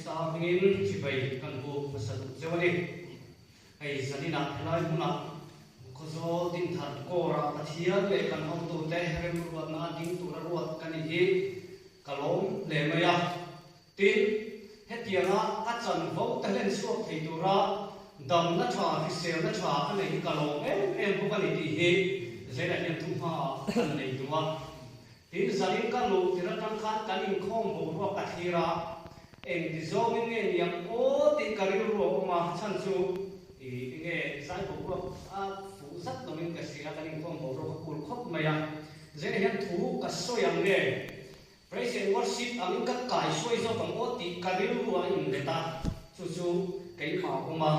Krista hmingin chibai kan buk hmasa duh cheu a ni. Hei zaninah helai hmunah Khawzawl Dinthar Kawrah Pathian leh kan hotute remruatna a ding tura ruat ka nih hi ka lawm hle mai a. Tin, hetianga a chanvo te hlen chhuak thei tura damna tha, hriselna tha a nei hi ka lawm em em bawk a ni tih hi Zela hian thu hmaah kan nei duh a. Tin, zanin ka luh tir atang khan kan inkhawm boruak ka thlir a, engti zawngin nge niang aw tih ka rilru a awm a, chhan chu i enge zai boruak a fuh zat lovin ka hria, kan inkhawm boruak a kul khawp mai a. Zela hian thu ka sawi ang nge? Praise and worship angin ka kai hruai zawk ang aw tih ka rilru a inlet a, chu chu keimah a awm a,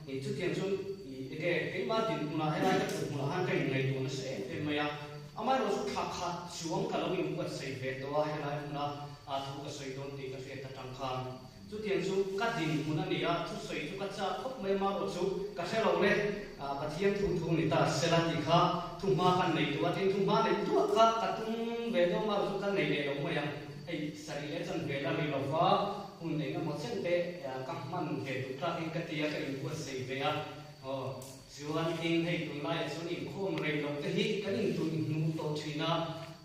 i chutiang chuan i enge keimah dinhmunah helai ka thut hmunah khan ka inngaihtuah nasa em em mai a, amaherawh chu thla khat chuang ka lo inbuatsaih ve tawh a helai hmuna thu ka sawi dawn tih ka hriat atang khan chutiang chu ka dinhmun a ni a, thusawi chu ka chak khawp mai amaherawh chu ka hre lo le, Pathian thu thu ni ta sela tih kha thuhma kan nei duh a, tin thuhma neih duah kha ka tum ve dawn marawh chu ka nei leh lo mai ang. Hei sarih leh chan ve la ri lova hun eng emaw chen te ka hman ve duh tlakin ka ti a, ka inbuatsaih ve a. Aw chuan tin hei tunlaiah chuan inkhawm rei lo te hi kan intuih hnuh tawh thin a,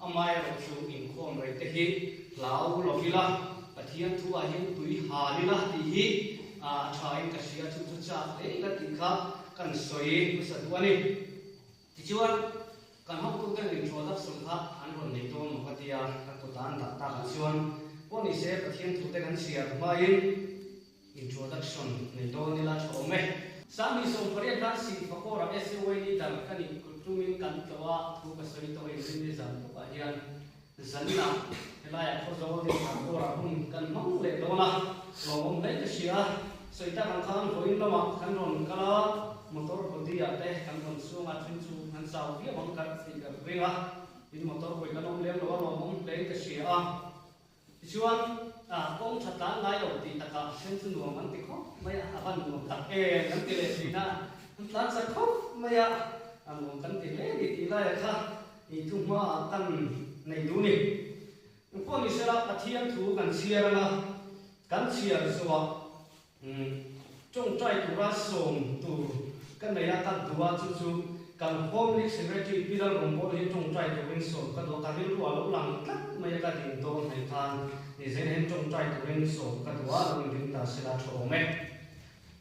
amaherawh chu inkhawm rei te hi hlau lo ila, Pathian thuah hian tui hal ila tih hi a tha in ka hria, chu chu chak hle ila tih kha kan sawi hmasa duh a ni. Tichuan, kan hotuten introduction kha an rawn nei dawn maw ka tia, ka kut an dah takah chuan pawh ni se Pathian thute kan chhiar hmain introduction nei dawn ila tha awm e. Sangni 18 khan Sihfakawra SUA leader ka nih tumin kan tlawh a, thu ka sawi tawh in rinni zan tukah hian Zaninah helaiah Khawzawl in Thangkawrah hun kan hmang leh dawn a, lawmawm hle ka hria. Sawi tak ang khan vawiin lamah kan rawn kal a, motor body ah te kan rawn chhung a, then chu an chau viau ang ka tih ka ring a, tin motor pawih kan awm lem lo a, lawmawm hle in ka hria a. Tichuan kawng tha tlan ngai lo tih takah then chu nuam an ti khawp mai a, a van nuam tak em an ti leh thin a, an tlan chak khawp mai a, a nuam kan ti hle a ni tih laiah kha I thu hmaah kan nei duh ni. Engpawh ni sela Pathian thu kan chhiar anga kan chhiar zawhah tawngtai tura sawm tur ka nei a, ka duh a, chu chu kan Home League Secretary Pi Lalrawngbawla hi tawngtai turin sawm ka duh a, ka rilru a lo lang tlat mai a, ka din dawn hnaih khan ni zel hian tawngtai turin sawm ka duh a, lo inring ta sela tha awm e.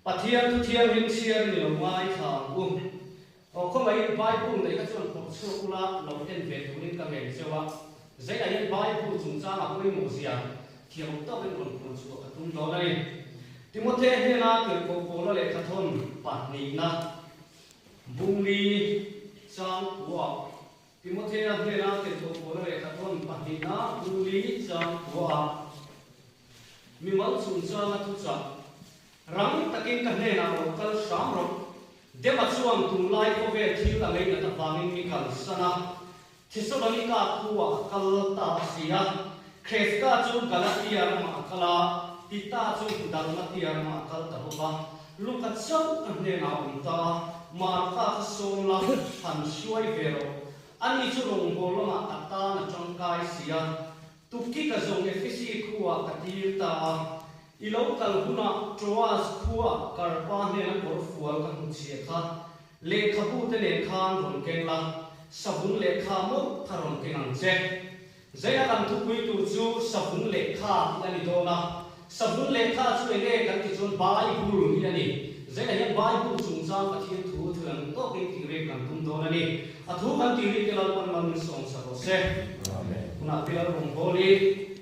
Pathian thu thianghlim chhiar ni lo ngaithla ang u. Aw khawngaihin Bible neih kha chuan phawrh chhuak ula lo en ve turin ka ngen cheu a, Zeiah hian Bible chungchanga pawimawh zia thiam awm tawkin rawn puan chhuah ka tum dawn a ni. Timothe hnena tirhkoh Paula lehkhathawn pahnihna Bungli changkua Timothea hnena tirhkoh Paula lehkhathawn pahnihna Bungli changkua Mimal chungchanga thuchah Rang takin ka hnenah lo kal hram rawh. Dema chuan tunlai khawvel thil a ngei nat avangin mi kalsan a, Thesalonika khuah a kal ta a si a. Kreska chu Galatia ramah a kal a, Tita chu Dalmatia ramah a kal ta bawk a. Luka chauh ka hnenah a awm ta a, Marka kha sawm la, han hruai ve rawh. Ani chu rawngbâwl lamah ka tan a tangkai si a. Tukki ka zawng Efesi khuaah ka tir ta a, i lo kal hunah Troas khuaah Karpa hnena kawr fual ka hmu chhia kha, lehkhabu te nen khan rawn keng la, savun lehkha mawlh kha rawn keng ang che. Zaina kan thupui tur chu savun lehkha tih a ni dawn a, savun lehkha chu enge kan ti chuan Bible hi a ni. Zaina hian Bible chungchang Pathian thu thilang tawkin tih rek kan tum dawn a ni. A thu kan tih ri te Lalpan mal min sawm sa rawh se. Hunah pi Lalrawng Pawl i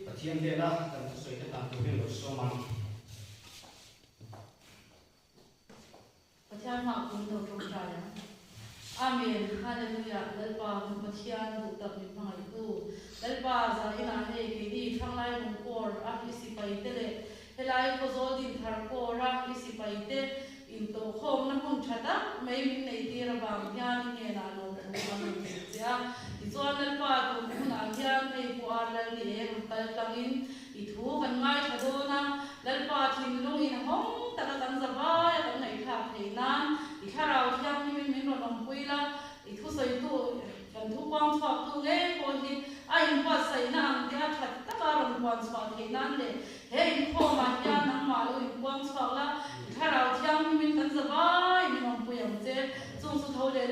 Pathian hnena kan thusawi te dan turin lo sawm ang. Pathian hmah kun lo tawngtai ang. Amen Hallelujah Lalpa kan Pathian duh tak min hmangaihtu Lalpa zainah hei keini thlanglai lungpawr a i sipai te leh Helai Khawzawl Dinthar Kawra i sipaite intawhkhawmna hmun tha tak mai min neihtir avang hian i hnenah lawmthu kan rawn hrilh che a. Tichuan Lalpa tun hunah hian hei Pu Ar Lal ni eng rawn kal tlangin i thu kan ngaithla dawn a, Lalpa thinlung inhawng taka kan za vaia kan ngaihthlak theih nan i thlarau thianghlimin min rawn awmpui la, i thusawitu Kan thu puang chhuaktu ngei pawh hi a inbuatsaihna ang te a that taka rawn puan chhuah theih nan leh he inkhawmah hian nangmah.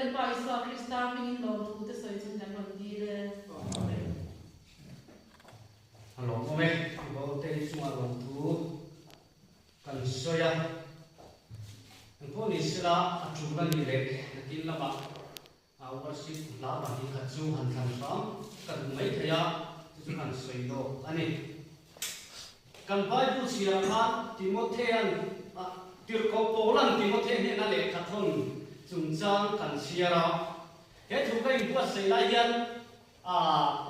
Lalpa Isua Krista hmingin lawmthu te sawi chun kan rawn dil e. Amen. A lawmawm e, Baute hi chungah lawmthu kan sawi a. Engpawh ni sela a tul a nih leh nakin lamah a worship hla pahnih khat chu han thlan hram ka duh mai thei a, chu chu kan sawi lawk a ni. Kan Bible chhiar khan Timothean Tirhkoh Paula'n Timothe hnena lehkha thawn chungchang kan chhiar a. He thu ka inbuatsaih lai hian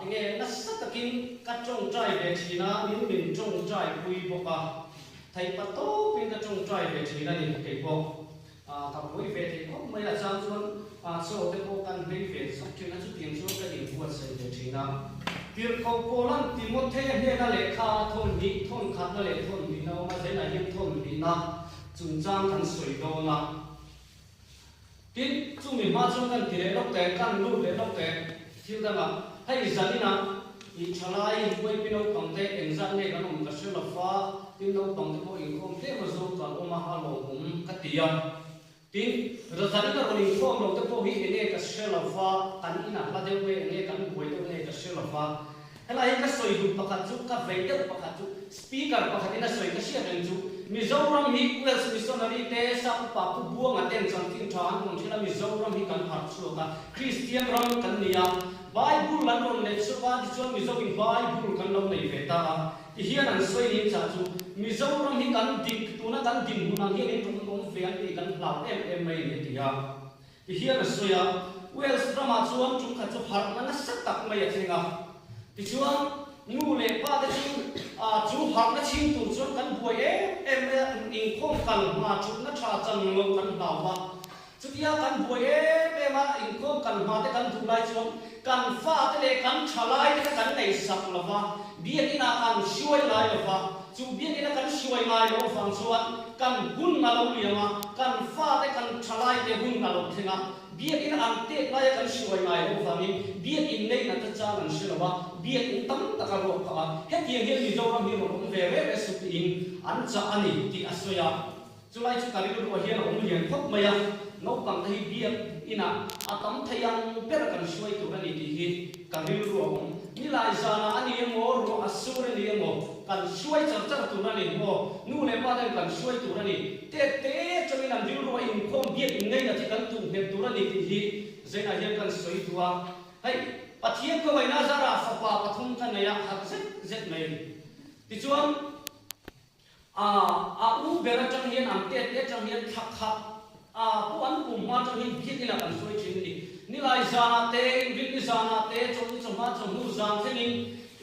enge nasa takin ka tawngtai ve thin a, min min tawngtai pui bawk a, theihpa tawpin ka tawngtai ve thin a ni kei pawh. Ka buai ve thei khawp mai a, chang chuan chaw te pawh kan hlei ve zuk thin a, chutiang chuan ka inbuatsaih ve thin a. Tirhkoh Paula'n Timothea hnena lehkha a thawn hnih, thawn khatna leh thawn hnihna awm a, zainah hian thawn hnihna chungchang kan sawi dawn a. Tin, chumi hma chuan kan ti leh lawk teh, kan lut leh lawk teh thil dangah, hei zaninah i thalai huaipi naupangte engzat nge kan awm ka hre lo fa, tin naupangte pawh inkhawm tlem a zawng kal awm a, a lawmawm ka ti a. Tin, zanin a rawn inkhawm lo te pawh hi enge ka hre lo fa, kan inah hla deuh nge enge kan buai deuh nge ka hre lo fa. Helai hi ka sawi duh pakhat chu, ka vei deuh pakhat chu, Speaker pakhatin a sawi ka hriat reng chu, Mizoram hi Welsh Missionary te Sap upa Pu Buanga ten chanchin tha an rawn hrilh a, Mizoram hi kan harh chhuak a, Kristian ram kan ni a, Bible an rawn let chhuak a, tichuan Mizo in Bible kan lo nei ve ta a, tihian an sawi nin chah chu, Mizoram hi kan dik, tuna kan dinhmun ang hian in rawn awm ve an tih kan hlau em em mai a ni a ti a. Tihian a sawi a, Wales ramah chuan tum khat chu harhna nasa tak mai a thleng a. Tichuan, nu leh pa te chu chu harhna chhing tur chuan kan buai em em mai a, inkhawm kal hma thutna tha chan lo kan hlau va. Chutia kan buai em em a, inkhawm kal hma te kan duh lai chuan kan fate leh kan thalai te kha kan neihsak lo va, biakinah kan hruai ngai lo va. Chu biakina kan hruai ngai loh avang chuan kan hun a lo liam a, kan fate kan thalaite hun a lo thleng a, biakina an tet laia kan hruai ngai loh avangin biakin neihna te chang an hre lo a, biakin tam tak a ruak phah a, hetiang hian Mizoram hi rawn awm ve reng reng suh tiin an chah a ni tih a sawi a. Chulai chu ka rilruah hian a awm lian khawp mai a, naupang te hi biak inah a tam thei ang ber kan hruai tur a ni tih hi ka rilru a awm. Nilai zanah a ni emaw, ruah a sur a ni emaw, kan hruai char char tur a ni maw, nu leh pa ten kan hruai tur a ni. Tet te atangin an rilruah inkhawm biak in ngaihna hi kan tuh nghet tur a ni tih hi zainah hian kan sawi duh a. Hei, Pathian khawngaihna zarah fapa pathum ka nei a, harh zet zet mai a ni. Tichuan. A, a u ber atang hian an tet te atang hian thla khat a pu an kum hma atang hian biak inah kan sawi thin a ni. Nilai zanah te, inrinni zanah te, chawlhni chawhma chawhnu zan thlengin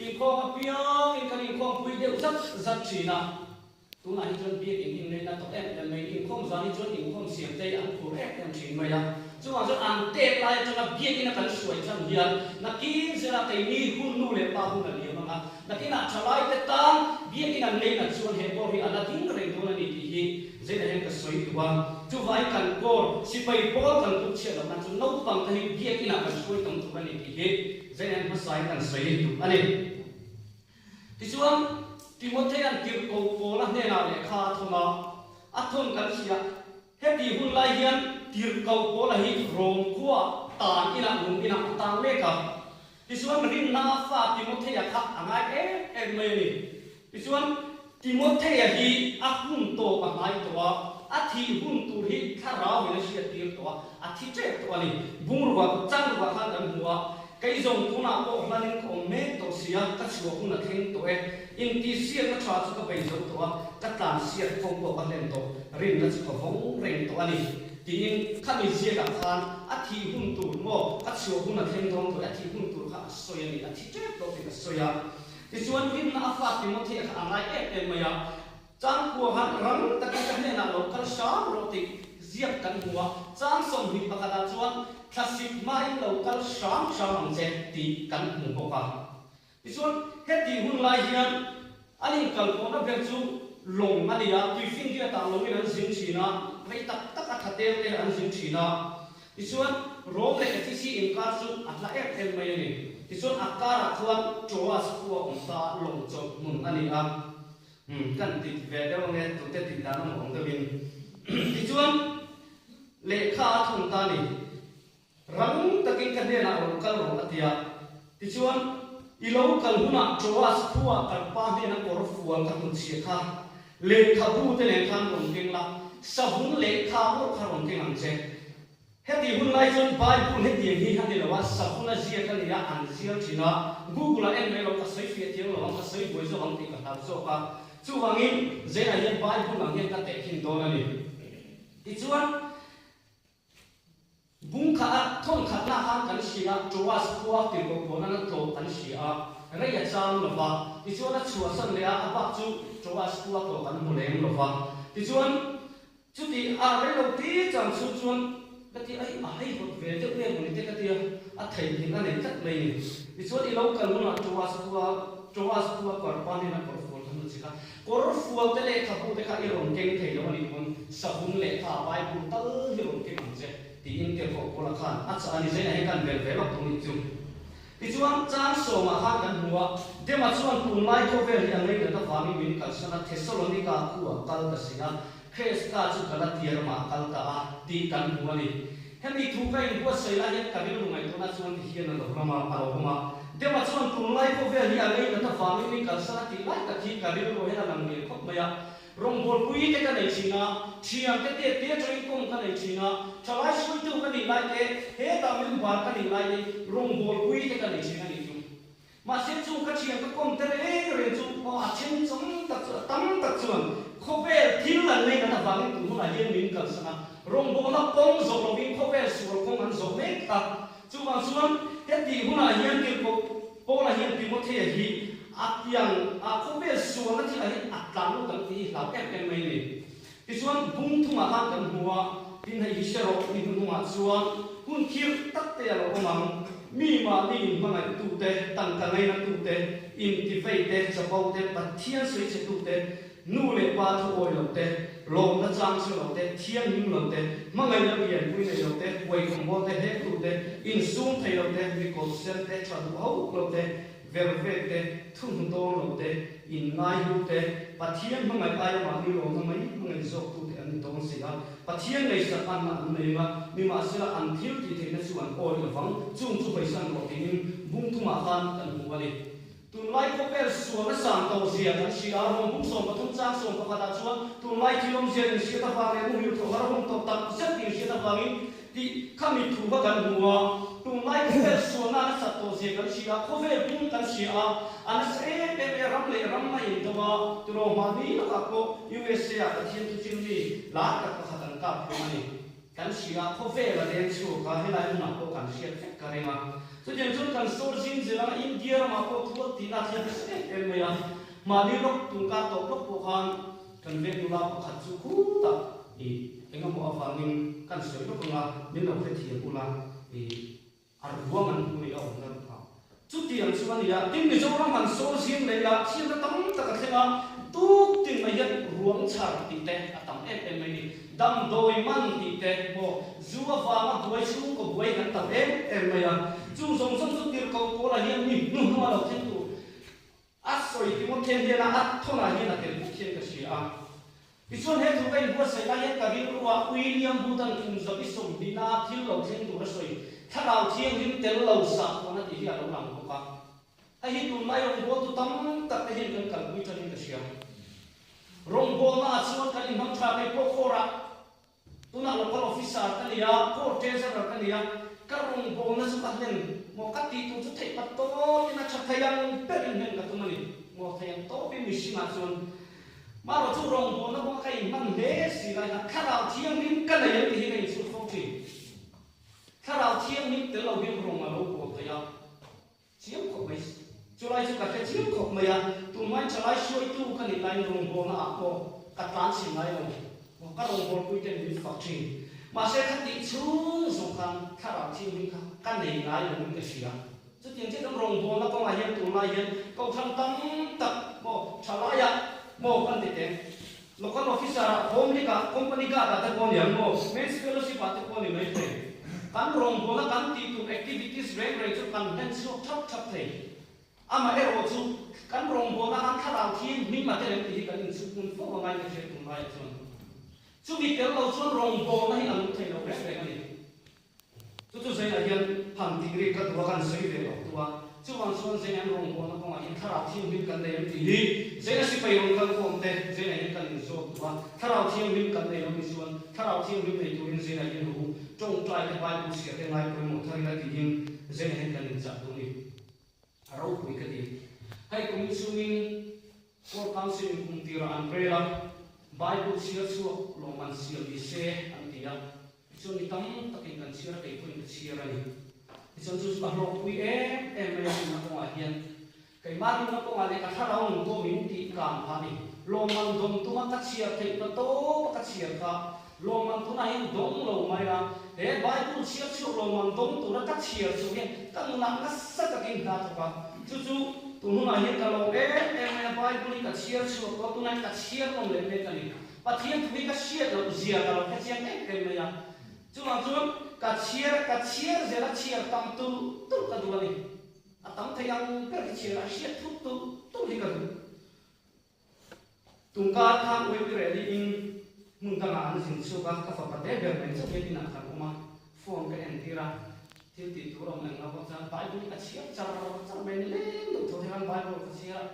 inkhawm apiangin kan inkhawmpui deuh zat zat thin a. Tunah hi chuan biak in inneihna tawh em em mai, inkhawm zan hi chuan inkhawm siam te hi an phur em em thin mai a. Chuvang chuan an tet lai atanga biak ina kan hruai chan hian nakin zela keini hun nu leh pa hun a liam ang a, Nakinah thalaite tan biakin an leinat chuan he kawr hi a la ding reng dawn a ni tih hi Zaina hian ka sawi duh a. Chuvangin kan kawr, sipai pawl kan tuk chhiat loh nan chu naupang te hi biakinah kan hruai tam tur a ni tih hi Zaina hian hmasain kan sawi duh a ni. Tichuan, Timothea'n tirhkoh Paula hnenah lehkha a thawn a, a thawn kan hria. Heti hun lai hian tirhkoh Paula hi Rom khua tan inah lung inah a tang mek a. Tichuan rinna a fa Timothea kha a ngai em em mai a ni. Tichuan Timothea hi a hun tawp a hnai tawh a, a thih hun tur hi thlarau in a hriat tir tawh a, a thi tep tawh a ni. Bungrua changrua khan kan hmu a, kei zawng tunah pawh hlanin ka awm mek tawh si a, ka chhuah hun a thleng tawh e. Intihsiakna tha chu ka bei zo tawh a, ka tlansiak kawng pawh ka hlen tawh, rinna chu ka vawng reng tawh a ni. Tiin khami ziakah khan a thih hun tur maw, a chhuah hun a thleng dawn tawh i a thih hun tur kha a sawi a ni, a thi tep tawh tih a sawi a. Tichuan rinna a fa Timothy kha a ngai em em mai a, Changkua khan rang takin ka hnenah lo kal hram rawh tih ziak kan hmu a, chang 21 ah chuan thlasik hmain lo kal hram hram ang che tih kan hmu bawk a. Tichuan, heti hun lai hian an inkalpawhna ber chu lawng a ni a, tuifinriatah lawngin an zin thin a, rei tak tak a tha tel te an zin thin a. Tichuan, Rom leh Efesi inkar chu a hla em em mai a ni. Tichuan, a karah chuan Troas khua awm ta lawng chawlh hmun a ni a. Umm, kan ti ve deuh ange, tute tih dan a awm deuhin. Tichuan, lehkha a thun ta a ni. Rang takin ka hnenah rawn kal rawh a ti a. Tichuan, i lo kal hunah Troas khuaah Karpa hnena kawr fual ka hnutchhiah kha lehkhabu te nen khan rawn keng la, savun lehkha pawh kha rawn keng ang che. Heti hun lai chuan Bible hetiang hi a ni lo a, savun a ziak a ni a, an zial thin a, Google-ah en mai lo, ka sawi fiah thiang lo ang, ka sawi buai zawk ang tih ka hlau zawk a. Chuvangin, Zena hian Bible ang hian ka tehkhin dawn a ni. Tichuan, Bung khat a thawn khatna khan kan hria a, Troas khua tirhkoh pawn an tlawh kan hria a, rei a chang lo va, tichuan a chhuahsan leh a, a bak chu Troas khua tlawh kan hmu lem lo va. Tichuan, chuti a rei lo ti chang chu chuan ka ti ai, a haihawt ve deuh nge mawni te ka ti a, a theihnghilh a nei tlat mai ni. Tichuan i lo kal hunah Troas khua Troas khua Karpanin a kawrfual kha hnu chik a, Kawrfual te lehkhabu te kha i rawn keng thei lo a nih pawn savun lehkha Bible tal hi rawn keng ang che tiin tirhkoh Paula khan a chah a ni. Zainah hian kan bel ve lawk thung nih chu. Tichuan chang sawmah khan kan hmu a, Dema chuan tunlai khawvel hi a ngainat avangin min kalsan a, Thessalonika khuah kal ta si a, Kresta chu Galatia ramah a kal ta a tih kan hmu a ni. Hemi thu ka inbuatsaih lai hian ka rilru ngaihtuahna chuan ti hian a lo ram a, a lo awm a. Dema chuan tunlai khawvel hi a ngei nat avangin min kalsan a tih lai tak hi ka rilru hian a lang lian khawp mai a. Rawngbawlpui te ka nei thin a, thiam te te te atangin kawng ka nei thin a, thalai hruaitu ka nih lai te, hetah min bar ka nih lai te rawngbawlpui te ka nei thin a nih chu. Mahse chu ka thian ka kawm te reng reng chu aw a then chawm tak chu a tam tak chuan khawvel thil an nei nat avangin tun hunah hian min kalsan a, rawngbawlna kawng zawh lovin khawvel sual kawng an zawh mek ta. Chuvang chuan heti hunah hian tirhkoh Paula hian Timothea hi a tiang a khawvel sualna thilah hian a tlan lut ang tih hi hlau em em mai a ni. Tichuan bung thungah khan kan hmu a, tin hei hi hre rawh ni hnuhnungah chuan hun khir tak te a lo awm ang. Mi mahni inhmangaihtute, tangka ngainatute, intiveite, chapote, Pathian sawichhetute, nu leh pa thu awi lote, lawmna chang che lote, thianghlim lote, hmangaihna pianpui nei lote, huaikhawmbawl te, hektute, insum thei lote, mikawlh sen te, tha duh hauh lote, Vervek te, thuhnu dawn lo te, inngaihlu te, Pathian hmangaih aia mahni lawmna mai hmangaih zawk tute an ni dawn si a. Pathian ngaihsak anna an nei anga, nimahsela an thil tih theihna chu an awi lovang, chung chu hawisan rawh tiin bung thumah khan kan hmu a ni. Tunlai khawvel sualna sang to zia kan hria a, Rom bung 13 chang 11 ah chuan tunlai thil awmzia inhriat avang leh muhil thawh har hun tawp tak zet inhriat avangin Tih kha mi thu kha kan hmu a, tunlai khawvel sualna a nasat tawh zia kan hria a, khawvel pum kan hria a, a nasa em em e, ram leh ram a indo a, turaw mahni lakah pawh USA ah Pathian thu thil mi lar tak pakhat an kap hlum a ni. Kan hria a, khawvel a leng chhuak a, helai hmunah pawh kan hriat vek ka ring a. Chutiang chuan kan sawr zing zel anga India ramah pawh thu a tihna a thlen nasa em em mai a, mahni lawk tungkar tawp lawk pawh khan Kan veng nula pakhat chu khutah i eng emaw avangin kan sawi lawk anga min lo hrethiam ula i a ruang an hmu ni a awmna ruk a. Chutiang chu a ni a, tin Mizoram han sawl zing leh ila thiamna tam tak a thleng a, tuk tin mai hian ruang chhar tih te a tam em em mai ni. Damdawi man tih te maw zu avanga buai chhungkaw buai kan tam em em mai a, chung zawng zawng chu tirhkoh pawlah hian mi hnuhnung a lo thleng tur A sawi Timothea hian a a thawnah hian a tel bawk hian ka hria a. Tichuan he thu ka inbuatsaih lai hian ka rilruah William Booth-a'n kum zabi sawmhnihna a thil lo thleng tur a sawi, Thlarau Thianghlim tel lo sahkhuana tih hi a lo lang bawk a. Hei hi tunlai rawngbawltu tam tak te hian kan kalpui tanin ka hria. Rawngbawlnaah chuan kan inhmang tha mai pawh khawrah Tunah local officer ka ni a, court treasurer ka ni a, ka rawngbawlna chu ka hlen maw ka tih tur chu theih pat tawpin a tha thei ang berin hlen ka tum a ni maw thei ang tawpin mihringah chuan marawh chu rawngbawlna kawnga ka inhman hle si lai kha thlarau thianghlim ka nei ang tih hi ka inchhut fo thin. Thlarau thianghlim tel lo hian rawng a lo bawl thei a. Chiang khawp mai. Chulai chu ka hre chiang khawp mai a, tunlai chalai hruaitu ka nih laiin rawngbawlna ah pawh ka tlan chhin ngai lo. Aw, ka rawngbawlpui ten min fak thin. Mahse kha tih chhung zawng khan thlarau thianghlim kha ka nei ngai lo in ka hria. Chutiang chiah chuan rawngbawlna kawngah hian tunlai hian kohhran tam tak maw thalaiah maw kan ti teng. Local officer ah, home league ah, company guard ah te pawh ni ang maw, men's fellowship ah te pawh ni mai thei. Kan rawngbawlna kan tih tur activities reng reng chu kan hlen chhuak thap thap thei. Amaherawh chu kan rawngbawlna khan thlarau thianghlim a tel em tih hi kan inchhuk hmun fo angai ka hriat tum laiah chuan. Chumi tel lo chuan rawngbawlna hi a nung thei lo reng reng a ni. Chu chu Zaina hian han tih rik ka duh a, kan sawi ve loh duh a. Chuvang chuan Zaina an rawngbawlna kawngah hian Thlarau Thianghlim kan nei em tih hi Zaina sipai rawn kal khawm te Zaina hian kan inzawt duh a. Thlarau Thianghlim kan nei lo ni chuan Thlarau Thianghlim nei turin Zaina hian ru tawngtai te Bible chhiar te ngai pawimawh thar ila tiin Zaina hian kan inchah duh a ni. A ropui ka ti. Hei kum chungin Court Council in kum tirah an rel a, Bible chhiar chhuak lawmman siam ni se an ti a. Tichuan mi tam takin kan chhiar a, kei pawhin ka chhiar a ni. Tichuan chu chu ka hlawkpui em em mai a rinna kawngah hian. Keimah rinna kawngah leh ka thlarau nun pawh min tih kang phah a ni. Lawmman dawm tuma ka chhiar theih ta tawp a ka chhiar kha lawmman tunah hian dawng lo mai a. He Bible chhiar chhuak lawmman dawng tura ka chhiar chu hian ka nunah nasa takin hna thawk a. Chu chu tun hunah hian ka lawm em em mai a, Bible hi ka chhiar chhuak tawh a, tunah hian ka chhiar nawm leh mek a ni. Pathian thu hi ka hriat loh zia ka lo hre chiang em em mai a. Chuvang chuan ka chhiar ka chhiar zel a chhiar tam tulh tulh ka duh a ni. A tam thei ang ber hi chhiar a hriat thut tulh tulh hi ka duh. Tungkar khan Uipi Reli in hmun dangah an zin chhuak a, ka fapa te ber mai chauh hian inah kan awm a, phone ka entir a, thil tih tur a awm eng lo vang chuan Bible hi ka chhiar char char mai ni leng deuh tho hian Bible ka chhiar a,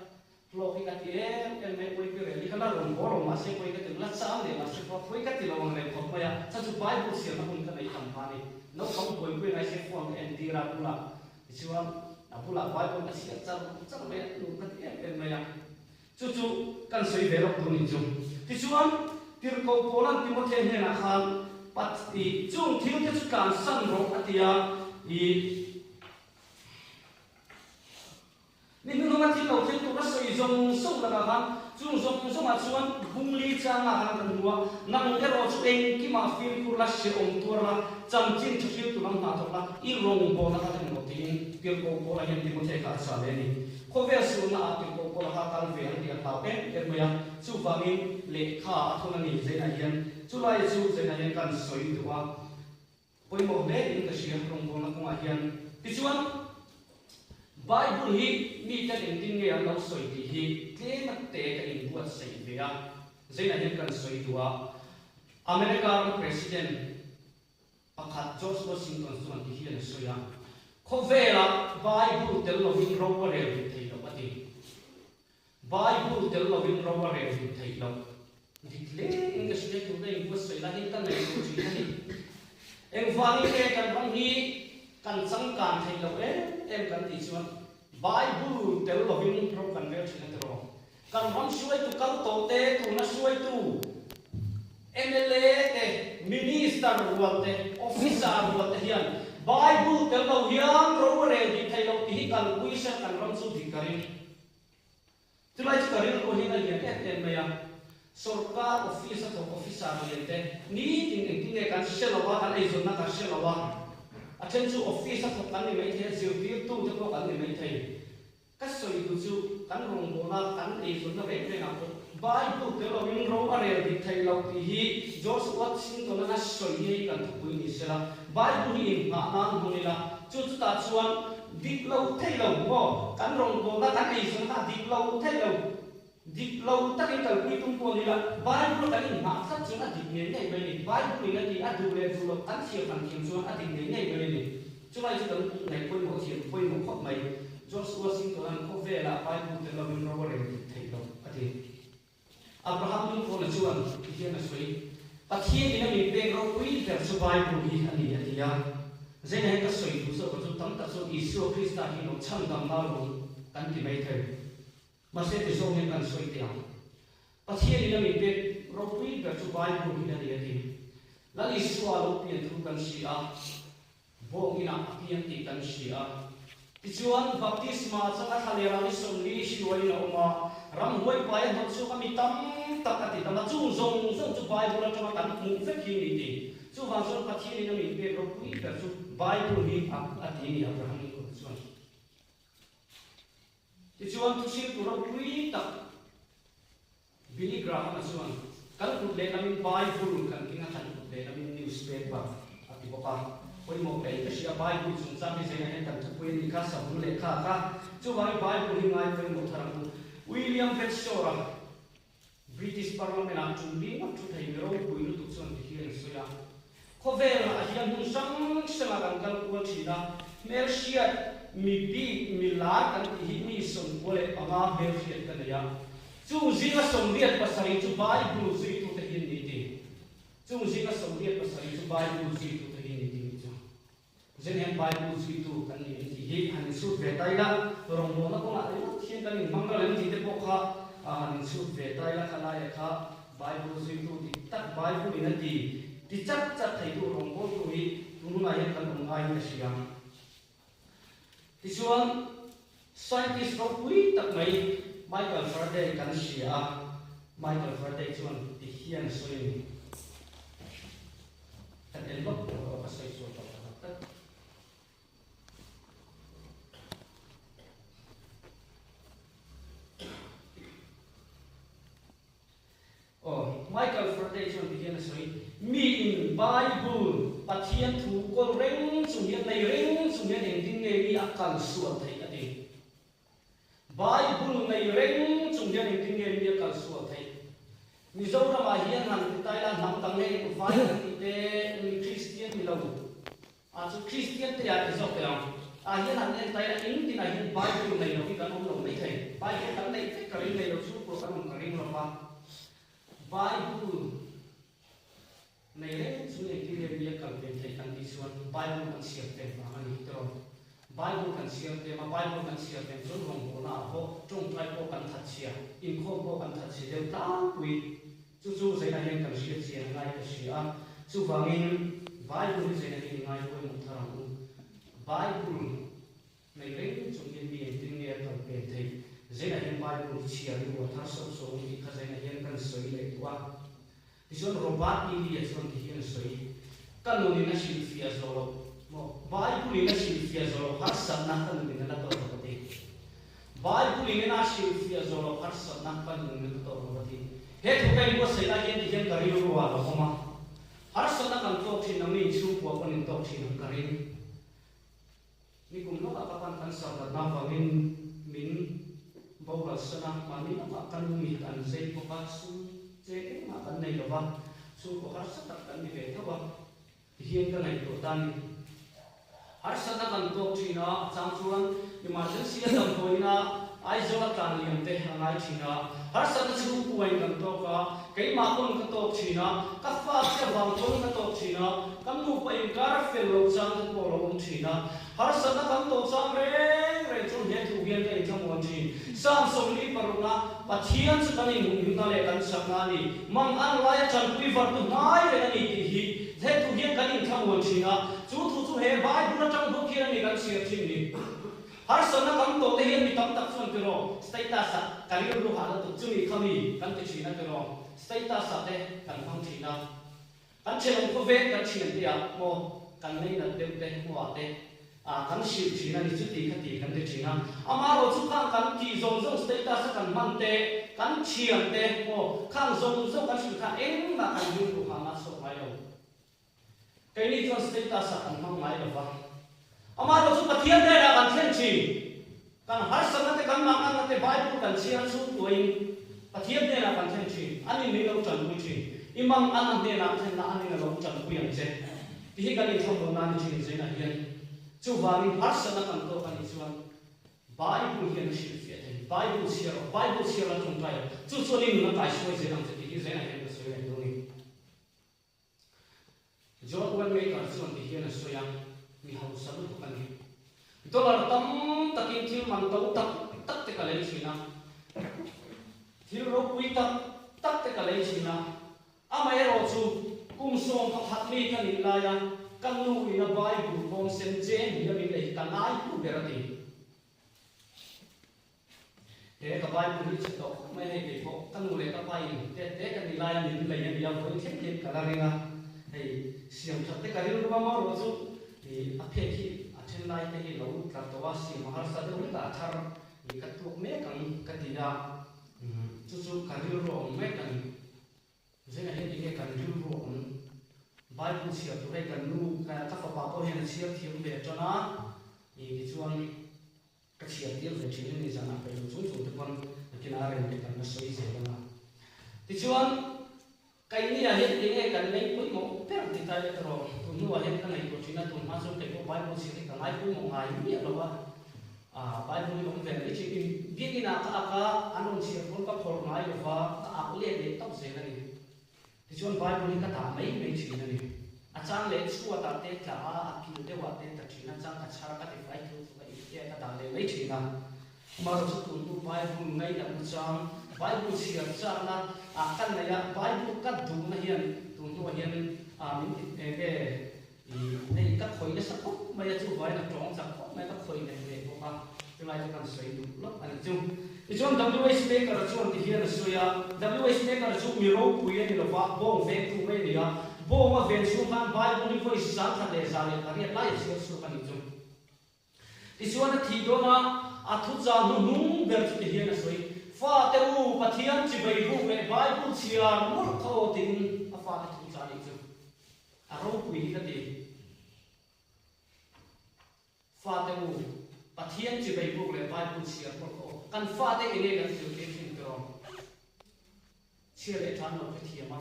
Hlawk hi ka ti em em mai, pawi pi rel hi ka la rawn haw lo mahse pawi ka ti lo, la chang leh mahse pawh pawi ka ti lo ang reng khawp mai a, cha chu Bible chhiarna hun ka nei tam pha a ni. Naupang buaipui ngai se phone ka en tir a bulah tichuan a bulah Bible ka chhiar char char mai a, nuam ka ti em em mai a, chu chu kan sawi ve lawk tur ni chu. Tichuan Tirhkoh Paula'n Timothea hnenah khan Pat i chung thil te chu tlansan rawh a ti a, i. Ni hnuhnunga thil lo thil tur a sawi zawng zawng lakah khan chung zawng zawngah chuan bungli changah khan kan hmu a, nang erawh chu engkimah fimkhur la, hrehawm tuar la, chanchin tha hriltu lam hna thawk la, i rawngbawlna kha eng rawh tiin Tirhkoh Paula hian Timothea kha a chah leh a ni. Khawvel sualna ah Tirhkoh Paula kha kal ve ang tih a hlau em em mai a, chuvangin lehkha a thun a ni Zainah hian chulai chu Zainah hian kan sawi duh a. Pawimawh hle in ka hria rawngbawlna kawngah hian. Tichuan, Bible hi miten engtin nge an lo sawi tih hi tlem a te ka inbuatsaih ve a, Zainah hian kan sawi duh a. America ram President pakhat George Washington chuan ti hian a sawi a, Khawvelah Bible tel lovin ro a rel duh thei loh a ti. Bible tel lovin ro a rel duh theih loh. Dik hle in ka hria tur ka inbuatsaih lai hian ka ngaihtuah thin a ni. Engvangin nge kan ram hi kan changkan theih loh em em kan tih chuan Bible tel lovin ro kan rel thin a ti rawh. Kan ram hruaitu kal tawh te, tuna hruaitu mla te, Minister rual te, Officer rual te hian Bible tel lo hian ro a rel dih theih loh tih hi kalpui se kan ram chu dik ka ring. Chulai chu ka rilru hian a lian em em mai a, sorkar office a thawk officer lian te nitin engtin nge kan hre lo a, kan eizawnna kan hre lo a, a then chu office a thawk kan ni maithei a, zirtirtu te pawh kan ni maithei. Ka sawi duh chu kan rawngbawla kan eizawnna reng rengah pawh Bible tel loin ro a rel dik theih loh tih hi George Washington-an a sawi hi kan thupui ni sela, Bible hi inghah nan hmang ila, chu chutah chuan Dik lo thei lo maw? Kan rawngbawlna kan eizawn kha dik lo thei lo. Dik lo takin kalpui tum pawh ni la, Bible kan inhmah tlat chuan a dik ngei ngei mai a ni. Bible in a ti a duh leh duh loh kan thiam han thiam chuan a dik ngei ngei mai a ni. Chulai chu kan ngaih pawimawh thiam pawimawh khawp mai. George Washington-a'n khawvelah Bible tel lovin ro a rel dik theih lo a ti. Abraham Lincoln-a chuan ti hian a sawi, Pathian in a min pek ropui ber chu Bible hi a ni, a ti a. Zeinah hian ka sawi duh zawk chu tam tak chuan Isua Krista hi lo chhandam na lo kan ti mai thei. Mahse ti zawng hian kan sawi teh ang. Pathian in a min pek ropui ber chu Bible hi a ni, a ti. Lal Isua lo pian thu kan hria a. Bawng inah a piang tih kan hria a. Tichuan, baptisma chang a thlalera ni 40 hruaiin a awm a, ramhuai pai a hnawt chhuak a mi tam tak a ti tam a, chung zawng zawng chu Bible atanga kan hmuh vek hi ni ti. Chuvang chuan Pathianin a min pek ropui ber chu Bible hi a ti ni Abraham Lincoln chuan. Tichuan, thuhriltu ropui tak Billy Graham-a chuan, Kan kut lehlamin Bible kan keng a, kan kut lehlamin newspaper a ti bawk a. Pawimawh ka in ka hria, Bible chungchang hi zengah hian kan thupui a nih kha, savun lehkha kha. Chuvangin Bible hi ngai pawimawh thar ang u. William Bradshaw-a, British Parliament-ah tum li ngawt thu thei mi ropui lutuk chuan ti hian a sawi a. Khawvelah hian hmun hrang hrangah kan kal kual thin a, hmelhriat mi bik mi lar kan tih hi mi 95 hmelhriat ka nei a. Chung zinga 87 chu Bible zuitute hi an ni ti. Chung zinga 87 chu Bible zuitute hi an ni ti nih chu. Zen hian Bible zuitu kan ni an tih hi han insut ve ta ila, rawngbawlna kawngah ringawt hian kan inhmang lo em tih te pawh kha han insut ve ta ila, khalaia kha Bible zuitu dik tak Bible in a ti ti chat chat theitu rawngbawltu hi tun hunah hian kan awm ngaiin ka hria. Tichuan, scientist ropui tak mai Michael Faraday kan hria a, Michael Faraday chuan ti hian a sawi a ni. Kan en lawk tur erawh ka sawi sual tawh tak tak. Aw, Michael Faraday chuan ti hian a sawi, Mi in Bible, Pathian thu kawl reng chung hian, nei reng chung hian engtin nge mi a kal sual theih a ti. Bible nei reng chung hian engtin nge mi a kal sual theih? Mizoramah hian han ti ta ila hnam dang nge vai kan tih te mi Kristian ni lo ah chu Kristian te ah ti zawk teh ang ah hian han en ta ila eng tinah hian Bible nei lo hi kan awm lo mai thei. Bible kan neih vek ka ring nei lo chu pawh kan awm ka ring lo va. Bible nei reng chung engtin nge mi a kal ve theih kan tih chuan Bible kan chhiar tel vang a ni tiraw. Bible kan chhiar tlem a, Bible kan chhiar tlem chuan rawngbawlna ah pawh tawngtai pawh kan that chhia, inkhawm pawh kan that chhia deuh tlangpui. Chu chu zaina hian kan hriat chian a ngai ka hria a, chuvangin Bible hi zaina hian i ngai pawimawh thar ang u. Bible Nei reng chung hian mi engtin nge a kal pen theih? Zeinah hian Bible hi chhiar i ruah thar sawh sawh ang tih kha zeinah hian kan sawi leh duh a. Tichuan Robert E. Lee-a chuan ti hian a sawi, Ka nunin a hrilhfiah zawh loh maw? Bible-in a hrilhfiah zawh loh harsatna ka nunin a la tawh lo a ti. Bible-in a hrilhfiah zawh loh harsatna ka nunin a la tawh lo a ti. He thu ka inbuatsaih lai hian ti hian ka rilru ah lo awm a. Harsatna kan tawk thin ang mi inchhungkua pawn intawk thin ang ka ring. Nikum lawkah ka pan kan sarhlatna avangin min boral san a, mahni lawkah ka nu mi kan zei bawk a, sum che engmah kan nei lo va, chhungkaw harsa tak kan ni ve tho a, tihian ka ngaihtuah ta a ni. Harsatna kan tawk thin a, a chang chuan emergency a damdawiin a Aizawl a tlan liam te a ngai thin a, harsatna chhungkuain kan tawk a, keimah pawn ka tawk thin a, ka fa che vang pawn ka tawk thin a, kan nupa inkar a fel loh chang te pawh a lo awm thin a, harsatna kan tawh chang reng reng chuan he thu hian ka inthlamuan thin. Psalm 46 Pathian chu kan inhumhimna leh kan chakna a ni, mang an laia tanpui vartu hnai reng a ni tih hi he thu hian kan inthlamuan thin a, chu thu chu he Bible atang bawk hian a ni kan chhiar thin ni. Harsatna kan tawh te hian mi tam tak chuan tiraw status ah ka rilru hah lutuk chumi kha mi kan ti thin a tiraw status ah te kan hmang thin a kan thenawm khawveng kan thian te ah maw kan nei nat deuh te hmuh ah te ah kan hrilh thin a ni chuti kha ti kan ti thin a amaherawh chu khang kan tih zawng zawng status a kan hman te kan thian te maw khang zawng zawng kan hrilh khan engmah kan rilru hah na sawt ngai lo. Keini chuan status ah kan hmang ngai lo va. Amaherawh chu Pathian hnenah kan thlen thin. Kan harsatna te, kan mahngakna te Bible kan chhiar chhung tuahin Pathian hnenah kan thlen thin. Anin min lo tanpui thin. I mang an a hnenah thlenna anin a lo tanpui ang che. Ti hi kan inthlawmawmna a ni thin Zainah hian. Chuvangin harsatna kan tawk anih chuan Bible hian a hrilhfiah thei. Bible chhiar rawh, Bible chhiar la tawngtai rawh. Chu chuan i nun a kaihruai zel ang che tih hi Zainah hian ka sawi reng dawn a ni. John Wanamaker chuan ti hian a sawi a, Mi hausa lutuk a ni. Dollar tam takin thil man to tak tak te ka lei thin a, thil ropui tak tak te ka lei thin a, amaherawh chu kum 11 mi ka nih laia ka nu ina Bible bawm sen chen hi a min lei hi ka ngai hnu ber a ti. He ka Bible hi chhe tawh khawp mai hei kei pawh ka nu leh ka pa in tet te ka nih laia min lei a nia vawiin thleng hian ka la ring a, hei siam that te ka rilru a maw ruah chu ih a phek hi a then lai te hi lo tla tawh a siam a harsa deuh hlek a a thar ih ka tuak mek ang ka ti a, chu chu ka rilru a awm mek a ni. Zingah hian enge kan rilru a awm? Bible chhiar tur hei kan nu ka fapa pawh hian a chhiar thiam ve tan a, ih tichuan Ka chhiar tir ve thin a ni zanah ka in chung chung te pawn nakinah rem leh kan la sawi zel ang a. Tichuan, Kaini-ah hian enge kan lei pawimawh ber ti tingtai leh erawh tun hnuah hian ka ngaihtuah thin a, tun hma chuan kei pawh Bible chhiar hi ka ngai pawimawh ngai miah lo a, ah Bible hi awm ve mai thin in biakinn ah ka ak a, an rawn chhiar pawn ka phawrh ngai lo va, ka ak let leh tawp zel a ni. Tichuan Bible hi ka dah mai mai thin a ni. A chang leh chhuatah te tla a, a kil deuhah te tla thin a, chang ka chhar a, ka tifai thil chu ka inhria ka dah leh mai thin a. Amaherawh chu tun hnu Bible ngainatna chang, Bible chhiar chakna ah ka neih a, Bible ka duhna hian tun hnuah hian ah min ti eng nge i hei ka khawih nasa khawp mai a, chuvangin a tawng chak khawp mai a, ka khawih leh leh bawk a, chulai chu kan sawi duh lawk a ni chu. Tichuan WH Baker-a chuan ti hian a sawi a, WH Baker-a chu mi ropui a ni lova, bawng vengtu mai a ni a, bawng a ven chhung khan Bible hi vawi 1808 lai a chhiar chhuak a ni chu. Tichuan a thih dawn a, a thuchah hnuhnung ber chu ti hian a sawi, Fate u, Pathian chibai buk leh Bible chhiar mawlh kha aw tiin a fate thuchah nih chu a ropui hi ka ti. Fate u, Pathian chibai buk leh Bible chhiar mawlh kha aw. Kan fate enge kan zirtir thin tiraw? Chhia leh tan lo hrethiam a,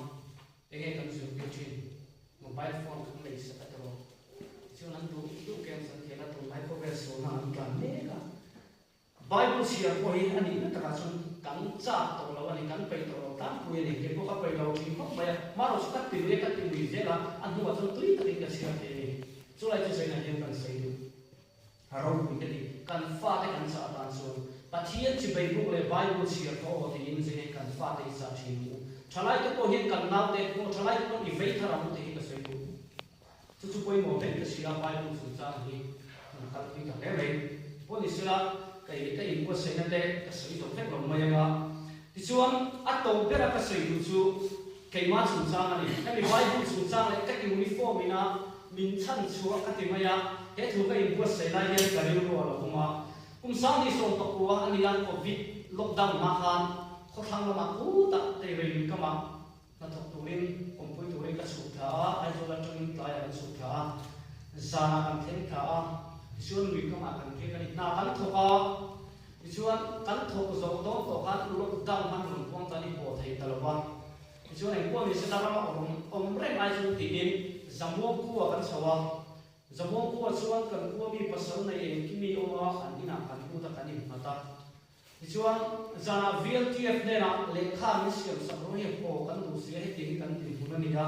enge kan zirtir thin? Mobile phone kan lei sak a tiraw? Tichuan an duh duh games an khel a, tunlai khawvel sualna an tlan mek a. Bible chhiar pawh hi a nihna takah chuan kan chak tawh lo a ni, kan peih tawh lo tlangpui a ni. Kei pawh ka peih lo thin khawp mai a, marawh chu ka ti lui a, ka ti lui zel a, a hnuah chuan tui takin ka chhiar thei a ni. Chulai chu zainah hian kan sawi duh. A ropui ka ti. Kan fate kan chah atan chuan Pathian chibai buk leh Bible chhiar kha aw tiin zing kan fate hi chah thin u. Thalaite pawh hian kan naute pawh thalaite pawn i vei thar ang u tih hi ka sawi duh. Chu chu pawimawh vek ka hria Bible chungchang hi kan kal pui ta hle mai. Pawh ni sela kei ka inbuatsaihna te ka sawi zo vek lo mai anga. Tichuan a tawp bera ka sawi duh chu keimah chungchang a ni. Hemi Bible chungchang leh ka uniform ina Min chhan chhuah ka ti mai a, he thu ka inbuatsaih lai hian ka rilru a lo awm a. Kum 2019 a nia Covid lockdown hma khan khawthlang lamah khutah Teirei kamah hnathawk turin awmpui turin ka chhuk thla a, Aizawl atangin tlaiah kan chhuk thla a, zanah kan thleng thla a, tichuan lui kamah kan riak a ni. Hna kan thawk a, tichuan kan thawk zawh dawn tawh khan lockdown khan rawn puang tan i haw thei ta lo va. Tichuan engpawh ni se la rama awm awm reng ai chu tiin Zamuang khua kan chho a. Zamuang khua chuan kan khua mi pasal nei engkim mi awm a, an inah kan lut a, kan innghat a. Tichuan zanah VLTF hnenah lehkha min siam sak ro hi haw kan duh si a, hetiang hi kan dinhmun a ni a,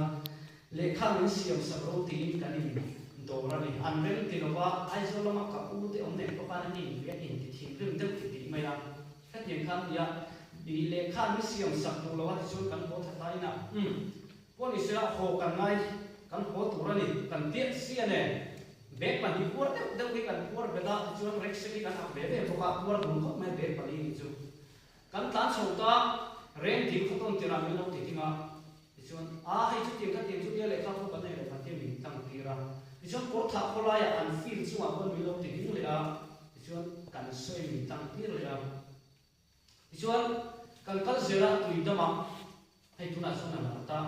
lehkha min siam sak ro tiin kan in dawr a ni. An rem ti lova Aizawl lama ka u te awm nen pawh khan an inbia inti thinrim deuh ti tih mai a. Hetiang khan nia, i lehkha min siam sak duh lo a tichuan kan haw tha ta ina, umm, pawh ni sela haw kan ngai, kan haw tur a ni, kan tiat sia nen, bag pahnih puar deuh deuh hi kan puar bet a, tichuan rucksack hi kan ak ve ve bawk a, puar dun khawp mai bag pali ni chu. Kan tlan chho ta, reng ding khaw tawn tirah min lo ti ding a, tichuan, a hei chutiang khatiang chu nia lehkha pawh kan nei lo kan tia min tang tir a, tichuan kawr thah khawlaiah an field chungah pawh min lo ti ding leh a, Tichuan kan sawi min tang tir leh a. Tichuan kan kal zel a tui dam a, hei tunah chuan a lar ta,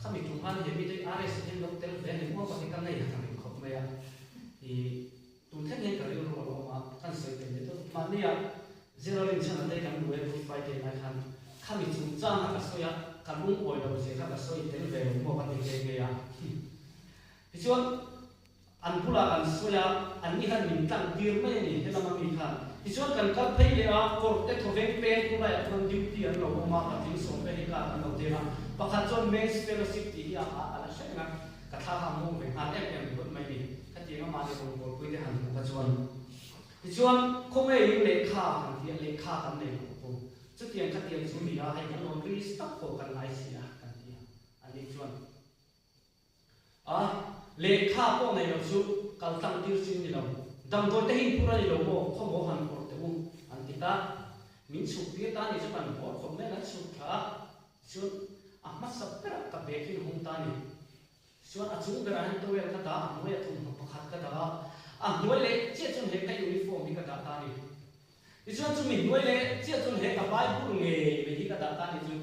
khami tum khan he mite RS hian lo tel ve a ni maw ka ti ka nei a ka ring khawp mai a. I tun thleng hian ka rilru a lo awm a, kan sawi tel leh deuh. Mahnia Zero Rinchhan a te kan duh e Good Friday lai khan khami chungchang a ka sawi a, ka lungawi lo zia kha ka sawi tel ve lo maw ka ti nghe nghe a. Tichuan An bulah kan sawi a, an ni khan min tlang tir mai a ni, he lama mi khan. Tichuan kan kal phei leh a, kawrte thawveng peng khu laiah chuan duty an lo awm a, patling sawm vel hi kar an lo deng a. Pakhat chuan Men's Fellowship tih hi a a la hre reng a, ka thla kha a mawng ve nghal em em ringawt mai a ni. Khatiang a mahni rawngbawlpui te han hmuh kha chuan. Tichuan khawngeiin lehkha kan ti a, lehkha kan nei lo bawk. Chutiang khatiang chu ni a, hei kan rawn risk tak pawh kan ngai si a, kan ti a. Ani chuan. A, lehkha pawh nei lo chu kal tlang tir chin ni lo. Damdawi te hi inphur a ni lo maw, khawmaw han phawrh teh u, an ti ta. Min chhuk tir ta ni chu kan phawrh khawp mai kan chhuk thla a, tichuan a hmasa berah ka bag hi hung ta ni. Tichuan a chung berah hian towel ka dah, a hnuaiah thawmhnaw pakhat ka dah a, a hnuai leh chiah chuan he ka uniform hi ka dah ta ni. Tichuan chumi hnuai leh chiah chuan he ka Bible ngei mai hi ka dah ta ni chu.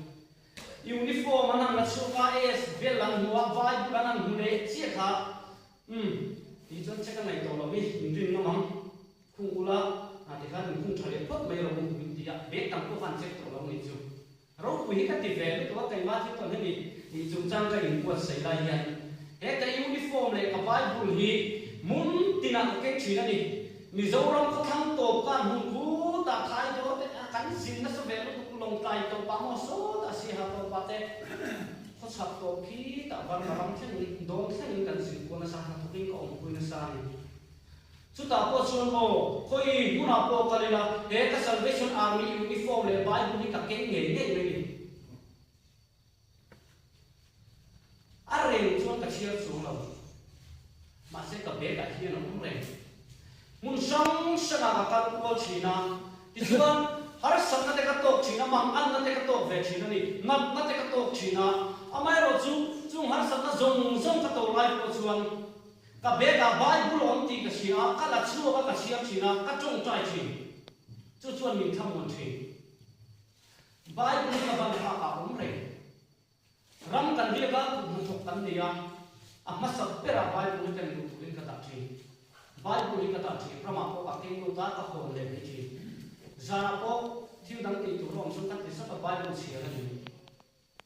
Uniform an han la chhuak a, AS bel an hmu a, Bible an han hmu leh chiah kha, umm, tih chuan che ka ngaih tawh lo hi, min rin ngam ang, khung ula, ah tikhan min khung tha leh phawt mai rawh u, min ti a, bag tam pawh khan check tawh lo ni chu. Ropui hi ka ti ve lutuk a, keimah thil tawn hemi tih chungchang ka inbuatsaih lai hian. He ka uniform leh ka Bible hi hmun tinah ka keng thin a ni. Mizoram khawthlang tawp khan hmun khutah khai dawn te a kan zin nasa ve lutuk Lawngtlai tawpah maw sawtah Siaha tawpah te khawchhak tawp khi tah Burma ram thlengin dawn thlengin kan zin kual nasa hnathawkin ka awmpui nasa a ni. Chutah pawh chuan aw khawi hmunah pawh kal ila he ka Salvation Army uniform leh Bible hi ka keng ngei ngei mai ni. A reng chuan ka chhiar chuang lo. Mahse ka bag ah hian a awm reng. Hmun hrang hrangah ka kal kual thin a, tichuan harsatna te ka tawk thin a, manganna te ka tawk ve thin a ni, natna te ka tawk thin a, amaherawhchu chung harsatna zawng zawng ka to lai pawh chuan ka bag ah Bible a awm tih ka hria a, ka la chhuak a, ka chhiar thin a, ka tawngtai thin. Chu chuan min thlamuan thin. Bible ka ban phak ah awm reng. Ram kan riak a, kut hnathawk kan nei a, a hmasa berah Bible hi ka ni duh turin ka dah thin. Bible hi ka dah thin, ramah pawh ka keng lut a, ka hawn leh mai thin. Zanah pawh thil dang tih tur a awm chuan ka ti zat a, Bible chhiar a ni mai.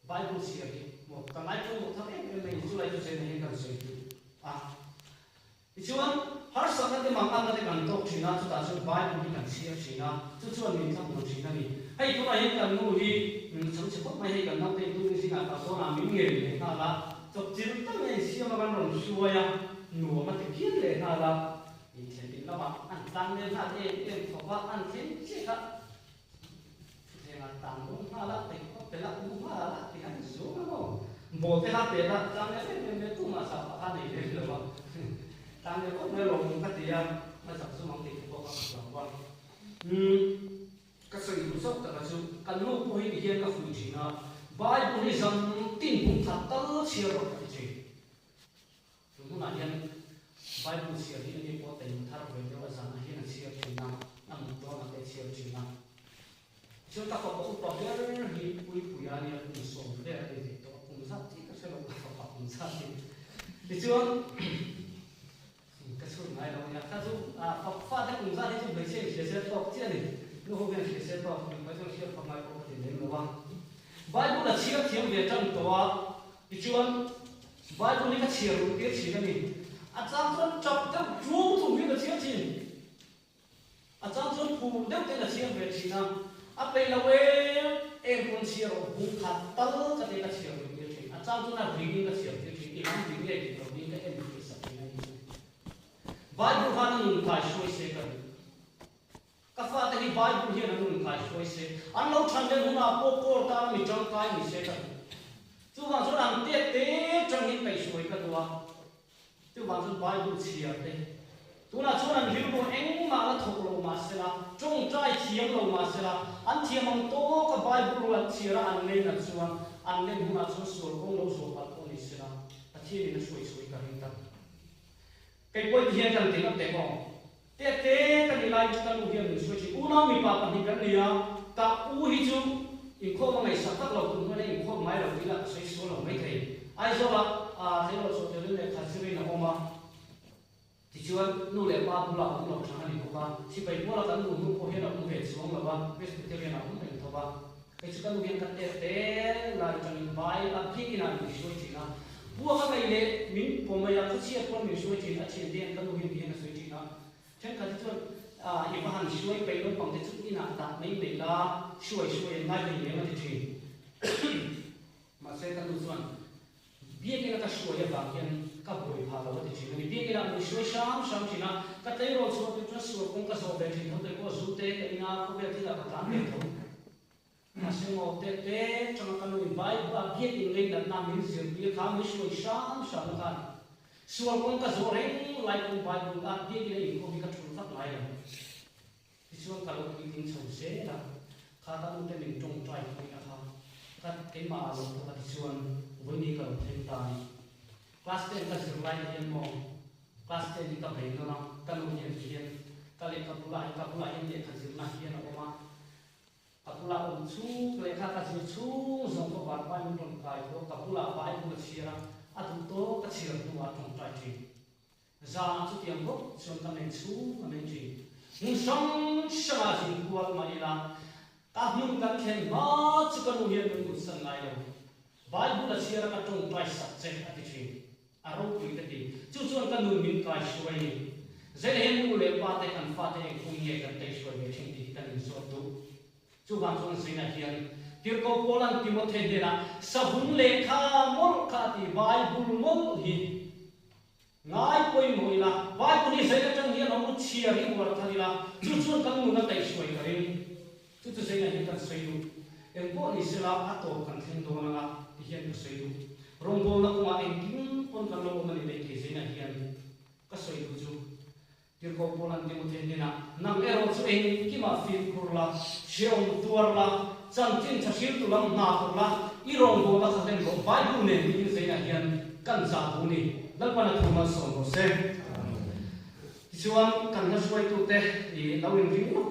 Bible chhiar hi maw ka ngaipawimawh thar em em mai ni, chulai chu zen hian kan sawi duh a. Tichuan, harsatna te manganna te kan tawk thin a, chutah chuan Bible hi kan chhiar thin a, chu chuan min thlak thin a ni. Hei tunah hian kan nu hi chho chhe khawp mai, hei kan naute in tukin zingah kal dawnah min ngei leh nghal a, chawp chil tak mai a insiam a kan rawn hruai a, nuam a ti phian leh nghal a, inthlen in lamah an tlang leh nghal em em khawp a, an thleng chiah a, Thutthlengah tang dawn nghal a, tei khawp pe la, mu nghal a ti han zuam a maw? Ball te kha pe la, tlang leh em em mai tumah sa pah kha nei lem lo a, tlang leh khawp mai lawm ka ti a, a zak zum ang tih te pawh ka hmu lo a. Umm, ka sawi duh zawk taka chu kan nu pawh hi ti hian ka fuih thin a, Bible hi zam tin hmun khat tal chhiar rawh ka ti thin. Tun hunah hian Bible chhiar hi ani pawh taim thar ve deuh a zanah hian a chhiar thin a, a mut dawnah te a chhiar thin a. Chuan ka fapa upa ber hi Puipuia a nia, kum sawm vel a ni ve tawh a, kum zat chiah ka hre lo ka fapa kum zat hi. Tichuan ka chhun ngai lo a nia, kha chu fa te kum zat hi chu hmeichhia in hria se tawk chiah a ni, nu ho hian hria se tawk, mipa chuan hriat phak ngai pawh ka ti lem lo a. Bible a chhiar thiam ve tan tawh a, Tichuan, Bible hi ka chhiar luh tir thin a ni. A chang chuan tap deuh ṭuang chung hian ka chhiar thin. A chang chuan phur deuh tein a chhiar ve thin a. A peih lo em em pawn chhiar rawh bung khat tal ka tia ka chhiar luh tir thin. A chang chuan a ringin ka chhiar tir thin. I lam ring nge dik lo niin ka en tir sak thin a ni. Bible khan a nun kai hruai se ka duh. Ka fate hi Bible hian an rawn kaihruai se, an lo than len hunah pawh kawl tana mi tangkai ni se ka duh. Chuvang chuan an tet te tang hian kaihruai ka duh a, chuvang chuan Bible chhiar te. Tunah chuan an rilru engmah la thawk lo mah sela, tawngtai thiam lo mah sela, an thiam ang tawka Bible ru an chhiar a an leinat chuan an len hunah chuan sual kawng lo zawh palh pawh ni sela, Pathianin a hruaihchhuah i ka ring tak. Kei pawh hian kan ti ngawt teh maw? Tete ka nih lai chu ka nu hian min sawi thin. Unau mipa pahnih kan ni a, ka u hi chu inkhawm a ngaihsak vak lo, tun hnuaina inkhawm ngai lo tih lah ka sawi sual lo maithei. Aizawlah tleirawl chawhtelin lehkha zirin a awm a, tichuan nu leh pa bulah awm lo thang a ni bawk a, sipai buala kan nu hnu pawh hian a awm ve chuang lo a, Presbyterian ah a awm reng tho a. Kei chu ka nu hian ka tete lai tangin vai a biakin ah min hruai thin a, Pua ka ngaih leh min pawm mai a, khawchhiat pawn min hruai thin a, thiante hian ka nu hian ti hian a sawi thin a, thenkhat hi chuan i va han hruai peih naupang te chu inah dah mai mai la, hruai hruai an ngai thei lem a ti thin. Mahse ka nu chuan biakin a ka hruai avang hian ka buai phah lo a ti thin a ni. Biakin ah min hruai hram hram thin a, ka tleirawl chhuah tur chuan sual kawng ka zawh ve thin tho te pawh zu te ka in a, khawvel thil ah ka tlan ve tho. Mahse ngaw te te tanga ka nu in Bible a biak in ngei natna min zirtir kha min hruai hram hram na khan sual kawng ka zawh reng lai pawn Bible a biak in a inkhawm hi ka thul vak ngai lo. Tichuan ka lo puitling chho zel a, kha ka nu te min tawngtai pawina kha ka keimah ah lo thawk a tichuan vawiini ka lo thleng ta a ni. Class 10 ka zir lai hian maw class 10 hi ka bei nawn a, ka nu hian tihian ka lehkha bulah ka bulah hian lehkha zirna hian a awm a, Ka bula awm chung lehkha ka zir chhung zawng ka van vai min rawn kai tho a, ka bula Bible a chhiar a, a duh tawk ka chhiar hnuah a tawngtai thin. Zanah chutiang bawk chuan ka men chhung a men thin. Hmun hrang hrangah zin kual mah ila, ka hmun kan thlen hma chu ka nu hian min mutsan ngai lo. Bible a chhiar a ka tawngtai sak che a ti thin. A ropui ka ti. Chu chuan ka nun min kai hruai ni. Zela hian nu leh pa te kan fate eng kawng nge kan tei hruai ve thin tih hi kan inzawt duh. Chuvang chuan Zela hian Tirhkoh Paula'n Timothe hnenah savun lehkha mawlh kha a ti, Bible mawlh hi ngai pawimawh ila, Bible hi Zela atang hian awm u chhiar hi uar thar ila, chu chuan kan nun a tei hruai ka ring. Chu chu Zela hian kan sawi duh. Engpawh ni sela a tawp kan thleng dawn anga ti hian ka sawi duh. Rawngbawlna kawngah engkim pawn kan lo awm a ni mai thei Zela hian ka sawi duh chu. Tirhkoh Paula'n Timothy hnenah, Nang erawh chu engkimah fimkhur la, hreawm tuar la, chanchin tha hriltu lam hna thawk la, i rawngbawlna kha hlen rawh, Bible nen tiin Zela hian kan chah duh ni. Lalpan a thu malsawm rawh se. Tichuan, kan hla hruaitute i lo inring lawk.